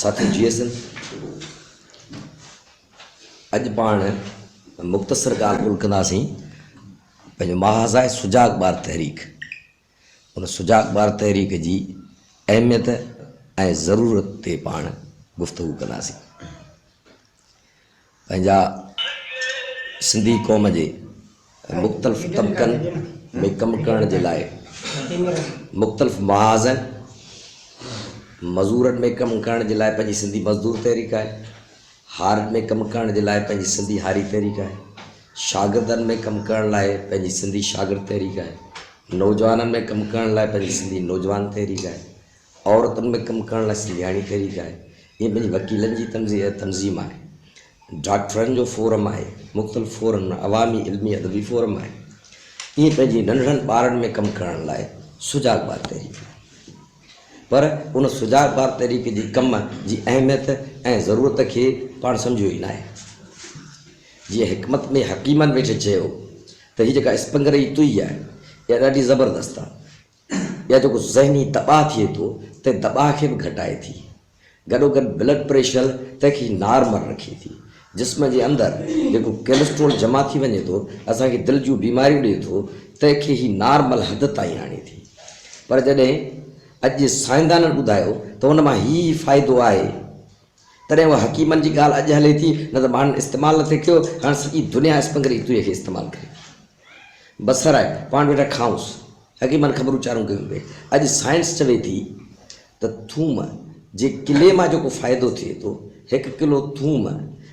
ساٿيو جيئي سنڌ اڄ پاڻ مختصر ڳالهه ٻولهه ڪنداسين پنهنجو محاذ آهي سجاڳ ٻار تحريڪ ان سجاڳ ٻار تحريڪ جي اهميت ۽ ضرورت تي پاڻ گفتگو ڪنداسين. پنهنجا سنڌي قوم جي مختلف طبقن ۾ ڪم ڪرڻ جي لاء مختلف محاذ آهن. مزورن ۾ ڪم ڪرڻ جي لاء پنهنجي سنڌي مزدور تحريڪ آهي. هارين ۾ ڪم ڪرڻ جي لاء پنهنجي سنڌي هاري تحريڪ آهي. شاگردن ۾ ڪم ڪرڻ لاء پنهنجي سنڌي شاگرد تحريڪ آهي. نوجوانن ۾ ڪم ڪرڻ لاء پنهنجي سنڌي نوجوان تحريڪ آهي. عورتن ۾ ڪم ڪرڻ لاء سنڌياڻي تحريڪ آهي. ائين پنهنجي وڪيلن جي تنظيم آهي. ڊاڪٽرن جو فورم آهي. مختلف فورم عوامي علمي ادبي فورم آهي. ائين پنهنجي ننڍڙن ٻارن ۾ ڪم ڪرڻ لاء سجاڳ ٻار تحريڪ آهي. پر ان سجاڳ ٻار تحريڪ جي ڪم جي اهميت ۽ ضرورت کي پاڻ سمجهيو ئي ناهي. جيئن حڪمت ۾ حڪيمن ويٺي چيو ته هي جيڪا اسپنگر جي تئي آهي اها ڏاڍي زبردست آهي. اها جيڪو ذهني دٻاء ٿئي ٿو تنهن دٻاء کي به گهٽائي ٿي. گڏوگڏ بلڊ پريشر تنهن کي نارمل رکي ٿي. جسم جي اندر جيڪو ڪيلسٽرول جمع ٿي وڃي ٿو اسان کي دل جون بيماريون ڏئي ٿو تنهن کي هي نارمل حد تائين آڻي ٿي. پر جڏهن اڄ جي سائنسدانن ٻڌايو ته ان مان هي هي فائدو آهي تڏهن اها حڪيمن جي ڳالهه اڄ هلي ٿي نه ته ماڻهن استعمال نه ٿي ڪيو هاڻ سڄي دنيا اسپنگري تئي کي استعمال ڪري ٿي. بصر آهي پاڻ ويٺا کائونس. حڪيمن خبرون چارون ڪيون پئي. اڄ سائنس چوي ٿي ته ٿوم جي ڪلي مان جيڪو فائدو ٿئي ٿو، هڪ ڪلو ٿوم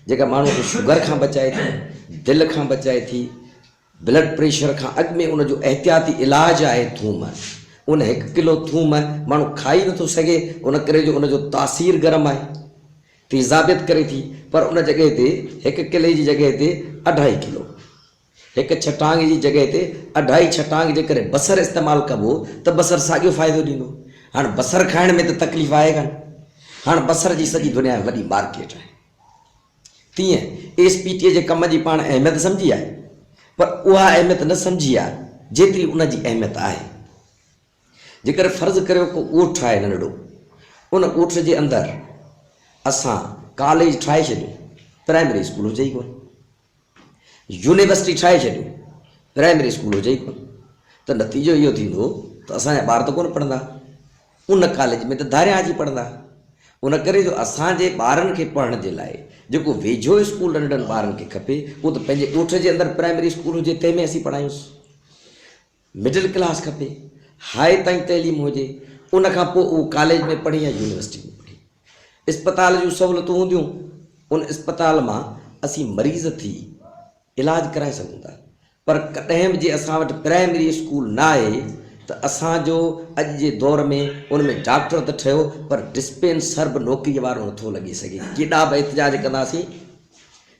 جيڪا ماڻهو کي شگر کان بچائي ٿي، دل کان بچائي ٿي، بلڊ پريشر کان اڳ ۾ ان جو احتياطي علاج آهي ٿوم. ان هڪ ڪلو ٿوم ماڻهو کائي نٿو سگهي ان ڪري جو ان جو تاثير گرم آهي، تيزابيت ڪري ٿي، پر ان جڳهه تي هڪ ڪلي جي جڳهه تي اڍائي ڪلو. هڪ ڇٽانگ جي جڳهه تي اڍائي ڇٽانگ جيڪڏهن بصر استعمال ڪبو ته بصر ساڳيو فائدو ڏيندو. هاڻ بصر کائڻ ۾ ته تڪليف آهي ڪانه. هاڻ بصر جي سڄي دنيا ۾ وڏي مارڪيٽ آهي. تيئن ايس پي ٽي جي ڪم جي پاڻ اهميت سمجهي آهي پر اها اهميت نه سمجهي آهي جيتري ان جي اهميت آهي. جيڪڏهن فرض ڪريو ڪو ڳوٺ آهي ننڍڙو ان ڳوٺ جي اندر اسان ڪاليج ٺاهي ڇڏيون پرائمري اسڪول هجي ئي ڪونه. يونيورسٽي ٺاهي ڇڏيو، پرائمري اسڪول هجي ئي ڪونه ته نتيجو اهو ٿيندو ته اسان جا ٻار ته ڪونه پڙهندا، ان ڪاليج ۾ ته ڌاريان اچي پڙهندا. ان ڪري جو اسان جي ٻارن کي پڙهڻ جي لاء جيڪو ويجهو اسڪول ننڍن ٻارن کي کپي اهو ته پنهنجي ڳوٺ جي اندر پرائمري اسڪول هجي تنهن ۾ اسين پڙهايونس. مڊل ڪلاس کپي، هاء تائين تعليم هجي، ان کان پوء اهو ڪاليج ۾ پڙهي يا يونيورسٽي ۾ پڙهي. اسپتال جون سهولتون هونديون، ان اسپتال مان اسين مريض ٿي علاج ڪرائي سگهون ٿا. پر ڪڏهن به جي اسان وٽ پرائمري اسڪول نه آهي ته اسان جو اڄ جي دور ۾ ان ۾ ڊاڪٽر ته ٺهيو پر ڊسپينسر به نوڪريء وارو نٿو لڳي سگهي. ڪيڏا به احتجاج ڪنداسين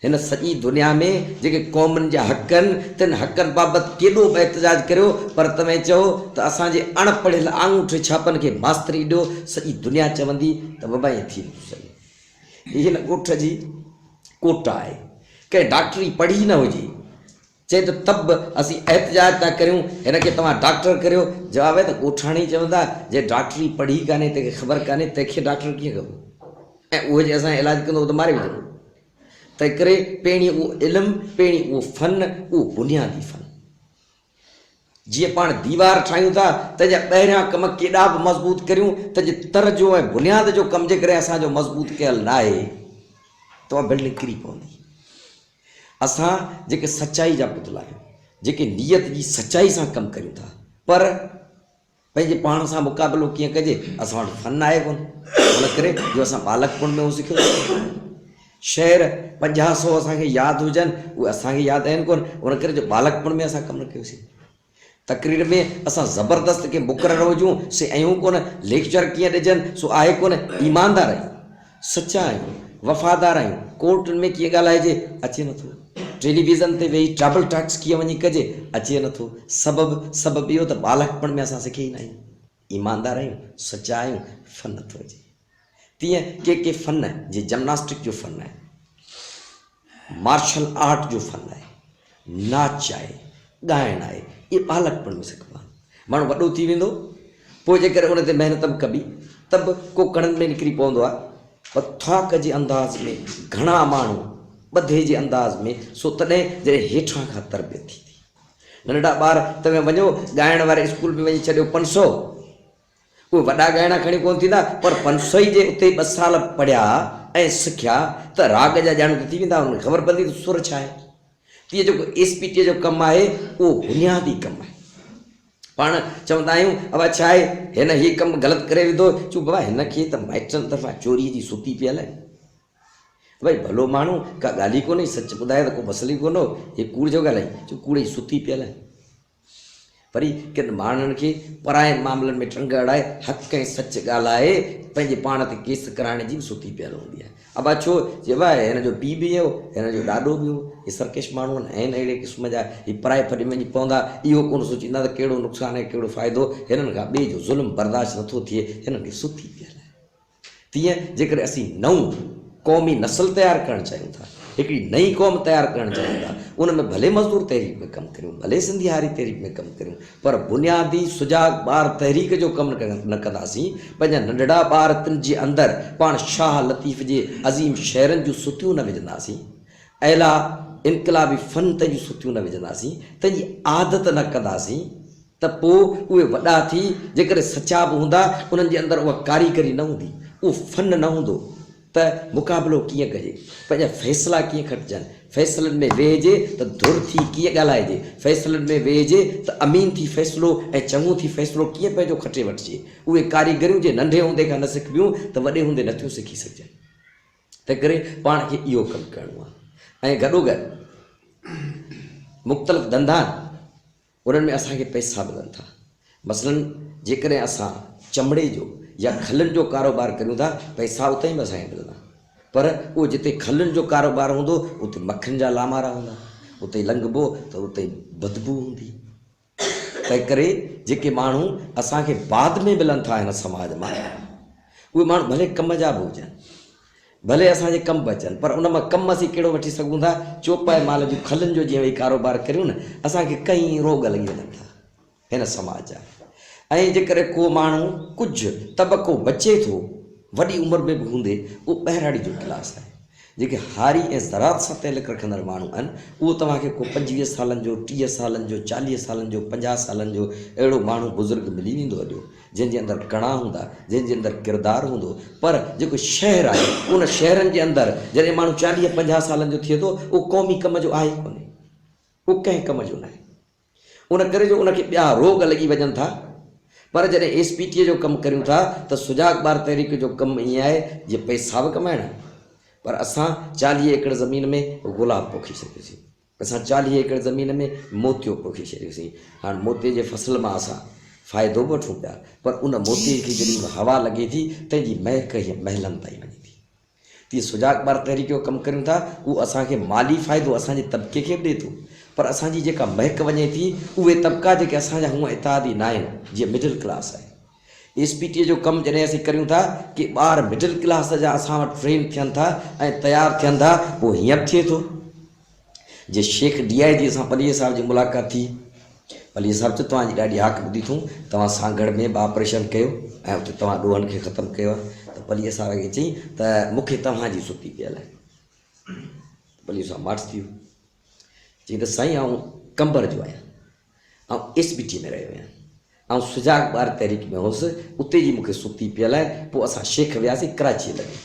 هن سڄي دنيا ۾ جيڪي قومن جا حق آهن، تن حقن بابت ڪيڏو به احتجاج ڪريو، پر توهين چئو ته اسان جي اڻ پڙهيل آڱوٺي ڇاپن کي ماستري ڏيو، سڄي دنيا چوندي ته بابا ائين ٿي نٿو سگهي. هي هن ڳوٺ جي ڪوٽا آهي. ڪنهن ڊاڪٽري پڙهي نه هجي، چئي ته تب به اسين احتجاج ٿا ڪريون، هن کي توهان ڊاڪٽر ڪريو. جواب آهي ته ڳوٺاڻي ئي چوندا، جنهن ڊاڪٽري پڙهي ڪانهي، تنهن کي خبر ڪانهي، تنهن کي ڊاڪٽر ڪيئن ڪبو؟ ۽ اهو جي اسان جو علاج ڪندو اهو ته ماري وجهندو. تنهنڪري پهرين اهو علم، پهرين اهو فن، اهو بنيادي فن. جيئن پاڻ ديوار ٺاهيون ٿا، تنهن جا ٻاهريان ڪم ڪيڏا به مضبوط ڪريون، تنهن جي تر جو ۽ بنياد جو ڪم جيڪڏهن اسان جو مضبوط ڪيل ناهي ته اها بلڊنگ ڪري پوندي. اسان جيڪي سچائي جا پتلا آهيون، جيڪي نيت جي سچائي سان ڪم ڪريون ٿا، پر پنهنجي پاڻ سان مقابلو ڪيئن ڪجي، اسان وٽ فن آهي ڪونه، ان ڪري جو اسان ٻالڪپڻ ۾ اهو سکيو ڪونهي. شعر پنجاهه سئو اسان کي ياد هجن، اهي اسان کي ياد آهن ڪونه، ان ڪري جو ٻالڪپڻ ۾ اسان ڪم نه ڪيوسين. تقرير ۾ اسان زبردست ڪي مقرر هجون، سي آهيون ڪونه، ليڪچر ڪيئن ڏجن، سو آهي ڪونه، ايماندار آهيون، سچا آهيون، وفادار آهيون، ڪورٽن ۾ ڪيئن ڳالهائجي، اچي نٿو. ٽيليويزن تي ويهي ٽربل ٽاڪس ڪيئن وڃي ڪجي، اچي نٿو. سبب، سبب اهو ته ٻالڪپڻ ۾ اسان سکي ئي نه آهيون. ايماندار آهيون، سچا آهيون، فن نٿو اچي. تيئن ڪي ڪي فن، جيئن جمناسٽڪ جو فن آهي، مارشل آرٽ جو فن آهي، ناچ آهي، ڳائڻ آهي، اهي ٻالڪپڻ ۾ سکبا آهن. ماڻهو وڏو ٿي ويندو، پوء جيڪڏهن ان تي محنت به ڪبي ته به ڪو ڪڻن ۾ نڪري پوندو آهي. پر ٿاڪ جي انداز ۾ گهڻا ماڻهو ٻڌي جي انداز ۾ سو تڏهن جڏهن هيٺان کان تربيت ٿيندي. ننڍڙا ٻار توهين وڃو ڳائڻ واري اسڪول ۾ وڃي ڇڏيو 500 اهي وڏا ڳائڻا کڻي ڪونه ٿيندا پر 500 ئي جي اتي ٻه سال پڙهيا ۽ سکيا ته راڳ جا ڄاڻو ته ٿي ويندا انهن کي خبر پوندي ته سر ڇا آهي. تيئن جيڪو ايس پي ٽي جو ڪم آهي اهو بنيادي ڪم آهي. پاڻ چوندا آهيون ابا ڇا آهي هن هي ڪم غلط ڪري وڌو چون بابا هن کي ته مائٽن طرفان چوري جي ستي پيل آهي. ڀئي ڀلو ماڻهو ڪا ڳالهه ئي ڪونهي سچ ٻڌائي ته ڪو مسئلو ئي ڪونه هو هي ڪوڙ ڇو ڳالهائي چون ڪوڙ جي ستي پيل آهي. وري ڪن ماڻهن کي پراين معاملن ۾ ٽنگ اڙائي حق ۽ سچ ڳالهائي پنهنجي پاڻ تي ڪيس ڪرائڻ جي به ستي پيل هوندي آهي. ابا ڇو؟ چي ابا هن جو پيء به ائين هو، هن جو ڏاڏو به هو، هي سرڪش ماڻهو آهن، آهن اهڙي قسم جا، هي پرائي ڦڏ ۾ وڃي پوندا، اهو ڪونه سوچيندا ته ڪهڙو نقصان ۽ ڪهڙو فائدو، هنن کان ٻئي جو ظلم برداشت نٿو ٿئي، هنن کي ستي پيل آهي. تيئن جيڪڏهن اسين نئون قومي نسل تيار ڪرڻ چاهيون ٿا، هڪڙي نئين قوم تيار ڪرڻ چاهيون ٿا، ان ۾ ڀلي مزدور تحريڪ ۾ ڪم ڪريون، ڀلي سنڌي هاري تحريڪ ۾ ڪم ڪريون، پر بنيادي سجاڳ ٻار تحريڪ جو ڪم نه ڪنداسين، پنهنجا ننڍڙا ٻار تن جي اندر پاڻ شاهه لطيف جي عظيم شعرن جون ستيون نه وجهنداسين، اعليٰ انقلابي فن تنهن جون ستيون نه وجهنداسين، تنهن جي عادت نه ڪنداسين، ته پوء اهي وڏا ٿي جيڪڏهن سچا به هوندا، انهن جي اندر اها ڪاريگري نه هوندي، اهو فن نه هوندو ته مقابلو ڪيئن ڪجي، پنهنجا فيصلا ڪيئن کٽجن، فيصلن ۾ ويهجي ته ڌر ٿي ڪيئن ڳالهائجي، فيصلن ۾ ويهجي ته امين ٿي فيصلو ۽ چڱو ٿي فيصلو ڪيئن پنهنجو کٽي وٺجي. اهي ڪاريگريون جي ننڍي هوندي کان نه سکبيون ته وڏي هوندي نٿيون سکي سگهجن. تنهنڪري پاڻ کي اهو ڪم ڪرڻو آهي ۽ گڏوگڏ مختلف ڌنڌا آهن. انهن ۾ اسان کي پئسا ملن ٿا. مثلاً جيڪڏهن اسان چمڙي جو يا کلن جو ڪاروبار ڪريون ٿا، پئسا اتان ئي به اسان کي ملندا. پر اهو جتي کلن جو ڪاروبار هوندو، اتي مکين جا لامارا هوندا. اتي لنگهبو ته اتي بدبوء هوندي. تنهنڪري جيڪي ماڻهو اسان کي بعد ۾ ملن ٿا هن سماج مان، اهي ماڻهو ڀلي ڪم جا به هجن، ڀلي اسان جي ڪم به اچن پر ان مان ڪم اسين ڪهڙو وٺي سگهون ٿا؟ چوپائي مال جون کلن جو جيئن ويهي ڪاروبار ڪريون نه اسان کي ڪئين روڳ لڳي وڃن ٿا هن سماج جا ۽ جيڪڏهن ڪو ماڻهو ڪجهه طبقو بچي ٿو وڏي عمر ۾ به هوندي اهو ٻهراڙي جو ڪلاس آهي جيڪي هاري ۽ زراعت سان تعلق رکندڙ ماڻهو آهن اهو توهان کي ڪو 25 سالن جو 30 سالن جو 40 سالن جو 50 سالن جو اهڙو ماڻهو بزرگ ملي ويندو هليو جنهن جي اندر ڪڻا هوندا، جنهن جي اندر ڪردار هوندو، پر جيڪو شهر آهي، ان شهرن جي اندر جڏهن ماڻهو 40 50 سالن جو ٿئي ٿو، اهو قومي ڪم جو آهي ئي ڪونهي. اهو ڪنهن ڪم جو ناهي. ان ڪري جو ان کي ٻيا روڳ لڳي وڃن ٿا. پر جڏهن ايس پي ٽيء جو ڪم ڪريون ٿا ته سجاڳ ٻار تحريڪ جو ڪم ائين آهي جيئن پئسا به ڪمائڻا، پر اسان 40 ايڪڙ زمين ۾ گلاب پوکي ڇڏيوسين. اسان 40 ايڪڙ زمين ۾ موتيو پوکي ڇڏيوسين. هاڻ موتيي جي فصل مان اسان فائدو به وٺون پيا، پر ان موتيي کي جيڏي مهل هوا لڳي ٿي، تنهن جي مهڪ هيئن محلن تائين وڃي ٿي. تيئن سجاڳ ٻار تحريڪ جو ڪم ڪريون ٿا، اهو اسان کي مالي فائدو اسان جي طبقي کي به ڏئي ٿو، پر اسان جي جيڪا مهڪ وڃي ٿي، اهي طبقا جيڪي اسان جا هونء اتحادي ناهن، جيئن مڊل ڪلاس آهي. ايس پي ٽي جو ڪم جڏهن اسين ڪريون ٿا ڪي ٻار مڊل ڪلاس جا اسان وٽ ٽرين ٿين ٿا ۽ تيار ٿين ٿا پوء هيئن به ٿئي ٿو جي شيخ ڊي I جي سان پليجي صاحب جي ملاقات ٿي پليجي صاحب چيو توهان جي ڏاڍي هاڪ ٻڌي ٿون توهان سانگهڙ ۾ به آپريشن ڪيو ۽ اتي توهان ڏوهن کي ختم ڪيو آهي ته پليجي صاحب کي چئي ته مون کي توهان جي ستي پيل آهي ته پليجي صاحب ماٺ ٿي ويو چئي ته سائين آئون قمبر جو آهيان آئون ايس بي ٽي ۾ رهيو آهيان. آئون سجاڳ ٻار تحريڪ ۾ هوس، اتي جي مون کي ستي پيل آهي. پوء اسان شيخ وياسين ڪراچيء لڳي.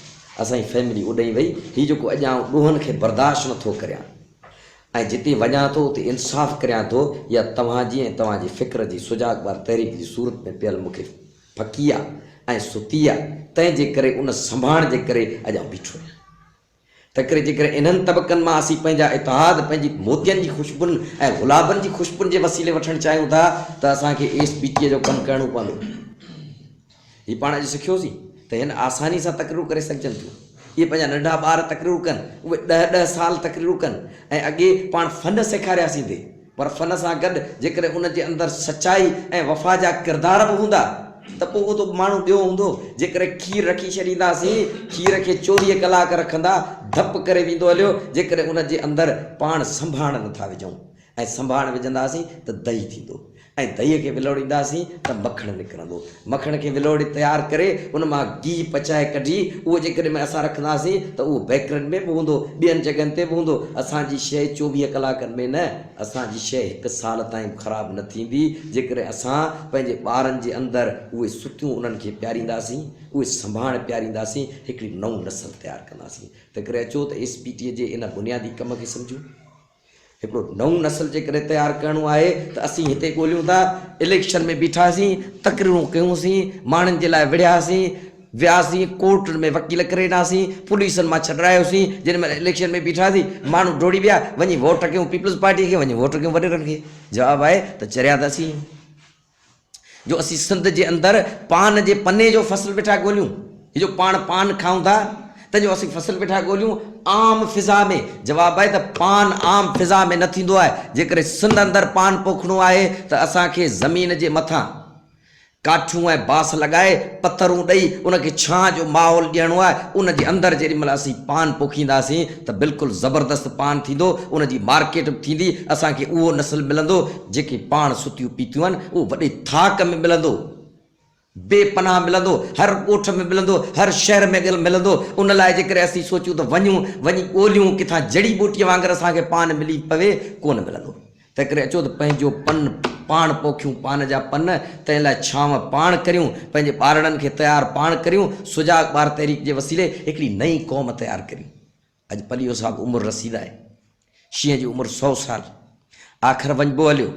اسان جي فيملي اوڏانهن وئي. هي جيڪو اڄ آئون ڏوهن کي برداشت نه ٿو ڪريان ۽ جتي وڃان ٿو اتي انصاف ڪريان ٿو، اها توهان جي ۽ توهان جي فڪر جي سجاڳ ٻار تحريڪ جي صورت ۾ پيل مون کي ڦڪي آ ۽ ستي آ، تنهن جي ڪري ان سنڀاڻ جي ڪري اڄ آئون بيٺو آهيان. تنهنڪري جيڪڏهن انهن طبقن مان اسين پنهنجا اتحاد پنهنجي موتين جي خوشبن ۽ گلابن جي خوشبن جي وسيلي وٺڻ چاهيون ٿا ته اسان کي ايس پي ٽيء جو ڪم ڪرڻو پوندو. هي پاڻ اڄ سکيوسين ته هن آساني سان تقريرون ڪري سگهجن ٿيون. اهي پنهنجا ننڍا ٻار تقريرون ڪن، اهي ڏهه ڏهه سال تقريرون ڪن ۽ اڳي پاڻ فن سيکارياسين ٿي. پر فن سان گڏ جيڪڏهن ان جي اندر سچائي ۽ وفا جا ڪردار به هوندا ته پوء اهو ته ماڻهو ٻيو هوندو. جيڪڏهن کير رکي ڇڏينداسين، کير کي 24 ڪلاڪ رکندا، ڌپ ڪري ويندو هليو، جيڪڏهن ان جي اندر پاڻ سنڀاڻ نه ٿا وجهون ۽ سنڀاڻ وجهنداسين ته دهي ٿيندو ۽ دهيء کي ولوڙينداسين ته مکڻ نڪرندو. مکڻ کي ولوڙي تيار ڪري ان مان گيهه پچائي ڪڍي اهو جيڪڏهن اسان رکنداسين ته اهو بيڪرين ۾ به هوندو، ٻين جڳهين تي به هوندو. اسان جي شيء 24 ڪلاڪن ۾ نه، اسان جي شيء هڪ سال تائين به خراب نه ٿيندي، جيڪڏهن اسان پنهنجي ٻارن جي اندر اهي ستيون انهن کي پيارينداسين، اهي سنڀاڻ پيارينداسين، هڪڙي نئون نسل تيار ڪنداسين. تنهنڪري اچو ته ايس پي ٽيء جي ان بنيادي ڪم کي سمجهون. هڪڙو نئون نسل جيڪڏهن تيار ڪرڻو آهي ته اسين هتي ڳوليون ٿا، اليڪشن ۾ بيٺاسين، تقريرون ڪيونسين، ماڻهن جي لاء وڙهياسين، وياسين، ڪورٽن ۾ وڪيل ڪري ڏناسين، پوليسن مان ڇڏرايوسين، جيڏي مهل اليڪشن ۾ بيٺاسين، ماڻهو ڊوڙي ويا، وڃي ووٽ ڪيون پيپلز پارٽيء کي، وڃي ووٽ ڪيون وڏيرن کي. جواب آهي ته چريا ته اسين آهيون. جو اسين سنڌ جي اندر پان جي پني جو فصل ويٺا ڳوليون، هي جو پاڻ پان کائون ٿا، تنهن جو اسين فصل ويٺا ڳوليون عام فضا ۾، جواب آهي ته پان عام فضا ۾ نه ٿيندو آهي، جيڪڏهن سنڌ اندر پان پوکڻو آهي ته اسان کي زمين جي مٿان ڪاٺيون ۽ باس لڳائي پٿرون ڏئي ان کي ڇانء جو ماحول ڏيڻو آهي، ان جي اندر جيڏي مهل اسين پان پوکينداسين ته بلڪل زبردست پان ٿيندو، ان جي مارڪيٽ به ٿيندي، اسان کي اهو نسل ملندو، جيڪي پاڻ ستيون پيتيون آهن، اهو وڏي ٿاڪ ۾ ملندو، بي پناهه ملندو، هر ڳوٺ ۾ ملندو، هر شهر ۾ ملندو، ان لاء جيڪڏهن اسين سوچيون ته وڃون، وڃي ڳوليون، ڪٿان جڙي ٻوٽيء وانگر اسان کي پان ملي پوي، ڪونه ملندو. تنهنڪري اچو ته پنهنجو پن پاڻ پوکيون، پان جا پن، تنهن لاء ڇانو پاڻ ڪريون، پنهنجي ٻارڙن کي تيار پاڻ ڪريون، سجاڳ ٻار تحريڪ جي وسيلي هڪڙي نئين قوم تيار ڪريون. اڄ پليو صاحب عمر رسيده آهي. شينهن جي عمر سئو سال. آخر وڃبو هليو.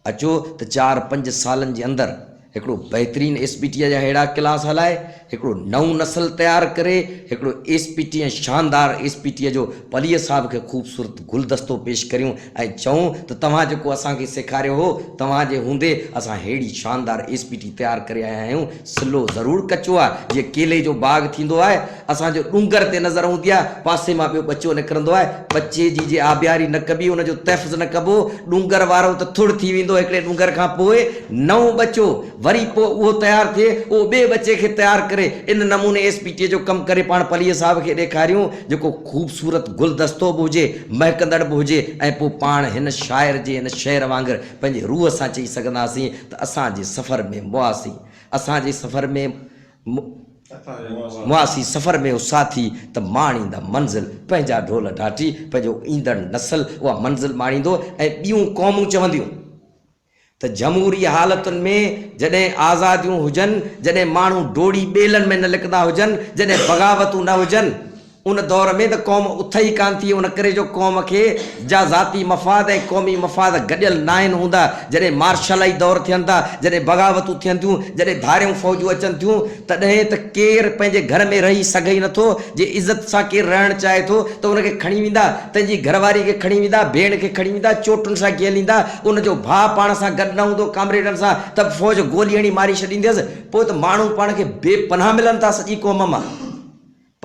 اچو ته چار پنج سالن جي اندر هڪڙو بهترين ايس پي ٽيء جا ههڙا ڪلاس هلائي، هڪڙو نئون نسل تيار ڪري، هڪڙو ايس پي ٽي ۽ شاندار ايس پي ٽيء جو پليء صاحب کي خوبصورت گلدستو پيش ڪريون ۽ چئون ته توهان جيڪو اسان کي سيکاريو هو، توهان جي هوندي اسان ههڙي شاندار ايس پي ٽي تيار ڪري آيا آهيون. سلو ضرور ڪچو آهي، جيئن ڪيلي جو باغ ٿيندو آهي. اسان جو ڏونگر تي نظر هوندي آهي، پاسي مان ٻيو ٻچو نڪرندو آهي، ٻچي جي جي آبياري نه ڪبي، ان جو تحفظ نه ڪبو، ڏونگر وارو ته ٿڙ ٿي ويندو، هڪڙي ڏونگر کان پوء نئون ٻچو، وري پوء اهو تيار ٿئي، اهو ٻئي ٻچي کي تيار ڪري، ان نموني ايس پي ٽي جو ڪم ڪري پاڻ پليء صاحب کي ڏيکاريون، جيڪو خوبصورت گلدستو به هجي، مهڪندڙ به هجي ۽ پوء پاڻ هن شاعر جي هن شعر وانگر پنهنجي روح سان چئي سگهنداسين ته اسان جي سفر ۾ مئاسين، اسان جي سفر ۾. مئاسين سفر ۾ او ساٿي ته ماڻيندا منزل پنهنجا ڍول ڍاٽي پنهنجو ايندڙ نسل اها منزل ماڻيندو ۽ ٻيون قومون چونديون ته جمهوري حالتن ۾ جڏهن آزاديون هجن جڏهن ماڻهو ڊوڙي ٻيلن ۾ نه لڪندا هجن جڏهن بغاوتون نه هجن ان دور ۾ ته قوم اٿئي ئي ڪانه ٿي، ان ڪري جو قوم کي جا ذاتي مفاد ۽ قومي مفاد گڏيل ناهن هوندا، جڏهن مارشلائي دور ٿين ٿا، جڏهن بغاوتون ٿين ٿيون، جڏهن ڌاريون فوجون اچن ٿيون، تڏهن ته ڪير پنهنجي گهر ۾ رهي سگهي ئي نٿو، جي عزت سان ڪير رهڻ چاهي ٿو ته ان کي کڻي ويندا، تنهن جي گهر واري کي کڻي ويندا، ڀيڻ کي کڻي ويندا، چوٽن سان گهيليندا، ان جو ڀاء پاڻ سان گڏ نه هوندو، ڪامريڊن سان ته به فوج گولي هڻي ماري ڇڏينديس، پوء ته ماڻهو پاڻ کي بي پناهه ملن ٿا سڄي قوم مان.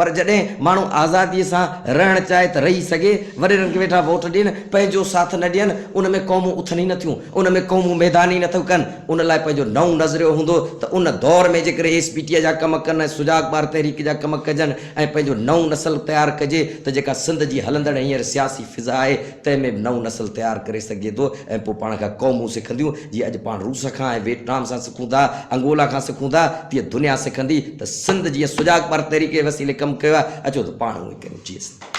پر جڏهن ماڻهو آزاديء سان رهڻ چاهي ته رهي سگهي، وڏيرن کي ويٺا ووٽ ڏين، پنهنجو ساٿ نه ڏين، ان ۾ قومون اٿن ئي نٿيون، ان ۾ قومون ميدان ئي نٿيون ڪن، ان لاء پنهنجو نئون نظريو هوندو ته ان دور ۾ جيڪڏهن ايس پي ٽيء جا ڪم ڪن ۽ سجاڳ ٻار تحريڪ جا ڪم ڪجن ۽ پنهنجو نئون نسل تيار ڪجي ته جيڪا سنڌ جي هلندڙ هينئر سياسي فضا آهي تنهن ۾ به نئون نسل تيار ڪري سگهجي ٿو ۽ پوء پاڻ کان قومون سکنديون، جيئن اڄ پاڻ روس کان ۽ ويٽنام سان سکون ٿا، انگولا کان سکون ٿا، تيئن دنيا سکندي ته سنڌ جيئن سجاڳ ٻر تحريڪ جي وسيلي ڪم ڪيو آهي، اچو ته پاڻ اهو ئي ڪريون. جيئي سنڌ.